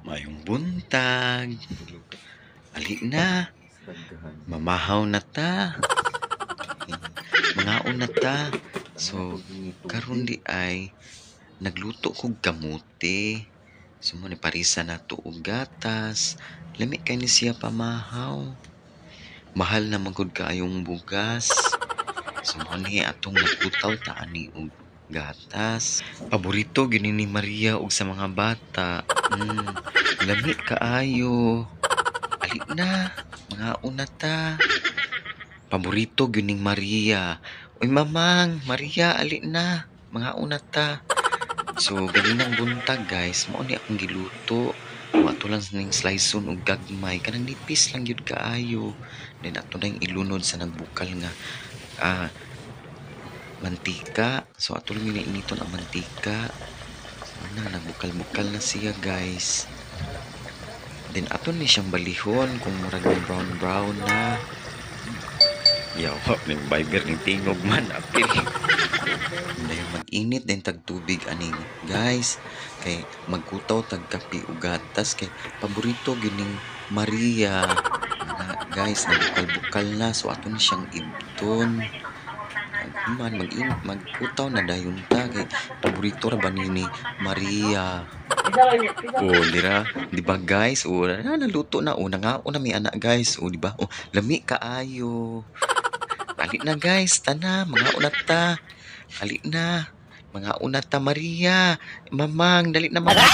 Maayong buntag. Ali na. Mamahaw na ta. Mangaon na ta. So, karon di ay nagluto kog kamote. So mo ni parisa nato og gatas. Lami kay ni siya pamahaw. Mahal na man gud kaayong bugas. So mo ni atong nagkutaw ta ani og gatas. Paborito gyud ni Maria og sa mga bata. Lami kaayo. Ali na, mangaon na ta. Paborito gyud ning Maria. Uy mamang, Maria, ali na, mangaon na ta. So ganinang buntag, guys, mao ni akong giluto. Ato lang ning sliceon og gagmay, kanang nipis lang gyud kaayo. Then ato nang ilunod sa nagbukal nga mantika. So ato lang yun initon ang mantika. So ana, nagbukal-bukal na siya, guys. Then ato ni siyang balihon kung murag ni brown brown na. Yawa, ning Viber ning tingog man apil. Dayon mag-init din tag tubig aning, guys, kay magkutaw tag kape ug gatas kay paborito gyud ning Maria. Ana, guys, nagbukal-bukal na, so ato na siyang ibton. Man mag magkutaw na dayon ta kay paborito ra ba ni Maria. Oh, dira, di ba, guys? Oh, na, naluto na. Oh, nangaon na mi ana, guys. Oh, di ba? Oh, lami kaayo. Ali na, guys, tana, mangaon na ta. Ali na. Mangaon na ta, Maria. Mamang, dali na mga.